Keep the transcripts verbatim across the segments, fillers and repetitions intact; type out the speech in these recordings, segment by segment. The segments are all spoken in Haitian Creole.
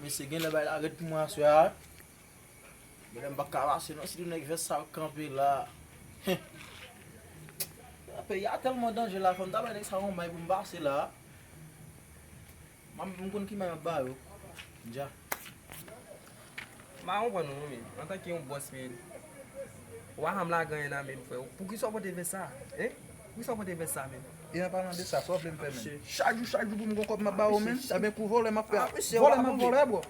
Mesye, gen lè bay la rèd pou mwen aswè a. Gen lè m pa ka pase non, sitou nèg vès sa yo kanpe la. Peyi a tèlman danje la, fò m ta bay nèg sa yon may pou m pase la. M, m konn ki may m ap ba yo. Dja. M pa konprann ou, men. Antanke yon bòs, men. Wa Ham la gen nan men, frè. Poukisa w pote vès sa? Hein? Poukisa w pote vès sa, men? E an palan de sa, sa w vle m fè, men? Chak jou, chak jou pou m gon kòb m ap ba ou, men. Sa ben kou vòlè m ap fè. Vòlè m ap vòlè, bro.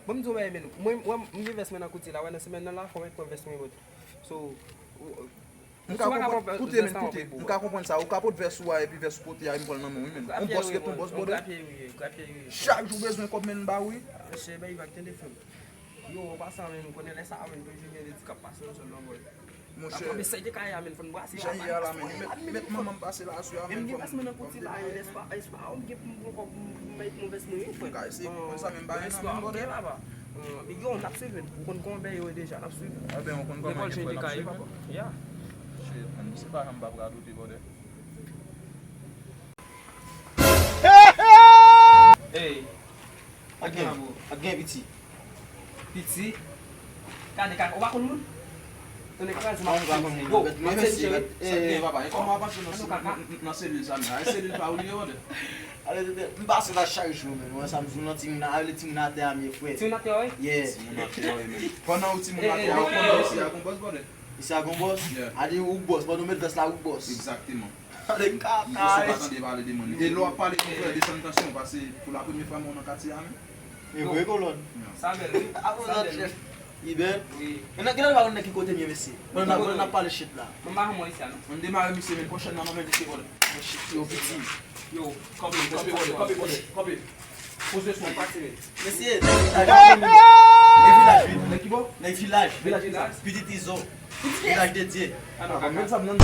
Bon, m di w, men, men, mwen, mwen, m gen vès mwen nan kote la, wè, nan semèn nan la, fò mwen pran vès mwen, bro. So, ou, ou, M ka konprann, koute, men, koute, m ka konprann sa. Ou ka pot vès ou a epi vès ou pote a, m pran l nan men w, wi, men. Yon bòs ret yon bòs, brother. Chak jou bezwen kòb, men, m ba ou, wi. Mesye, bay vag, tande, frè m. Yo, an pasan, men, ou konnen lè sa a, men, toujou gen de ti k ap pase nan zòn nan, boy. Monchè, jan ye a la, men, met, met manman m pase la aswè a, men, fò m, fò m deplase. Espa, espa, ou gen pou m pran kòb pou m bay pou vès mwen, wi, frè. M ka eseye konprann sa, men m pa gen nan men, brother. Yo, n ap swiv, men. Ou konn kòman bagay yo ye deja, n ap swiv. Enben, ou konn kòman gen frè, n ap swiv, papa. Shit, man, se pa jan m p ap radote, brother. Hey! Ak gen, ak gen piti. Piti? Gade kaka, ou pa konn moun? Tande kraze m ap kraze. Yo, mwen se Michel, wi. Sa gen, papa? E kòman w ap antre nan selil sa, men? E selil pa ou li ye, brother? Ale, tete, m pase la chak jou, men. Ou wè sa m di w nan timoun nan, ale timoun atè a, men frè. Timoun atè a, wi? Yeah. Timoun atè a, wi, men. Pandan ou timoun atè a, ou konnen isi a gon bòs, brother. Isi a gon bòs? Yeah. Ale ou bòs, pandan w met vès la, ou bòs. Egzakteman. Ale kaka. Misye pa tande pale de moun. E lè w ap pale, mon frè, desann tansyon w, paske pou la premye fwa m wè w nan katye a, men. E vre, kolòn. Sa bèl, wi. Sa bèl, wi. Li bèl? Wi. Men nan, gen lè pa konn nan ki kote m ye, mesye. Mwen nan, mwen nan pale shit la. Mwen pa konn mwen isi a, non. Mwen demare misye, men pwochènman, mwen men misye, kolòn. Mwen shit yo piti. Yo, kanpe, kanpe, kanpe, kanpe, kanpe. Poze sou pati, men. Mesye, nèg vilaj, nèg vilaj, wi. Nèg ki bò? Nèg vilaj. Vilaj ki sa? Pitit Izo. Vilaj de Dye. Ah, non, kaka. Menm sa m nan.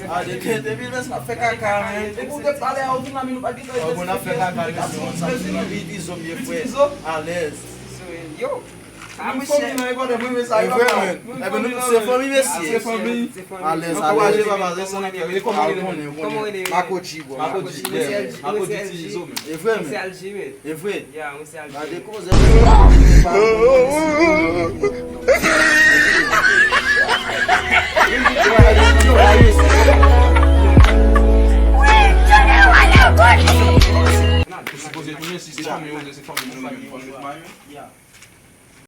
Ah, de, de, depi lè sa fè kaka, men. Depi w te pale a, ou vin la, men nou pa gen tan. Bon, n ap fè kaka, men se yon sa, pitit Izo m ye, frè. Alèz. Yo. Ah, mwen fanmi nan, e brother, mwen men sa, e papa. Enben, nou se fanmi, mesye. Se fanmi. Alèz, alèz. Ankouraje, papa, se sa nan kè. E kòman ou rele, men? Makoji, bro. Makoji, yeah. Makoji ti Izo, men. E vre, men. Mwen se Alji, men. E vre. Yeah, mwen se Alji. Gade koze.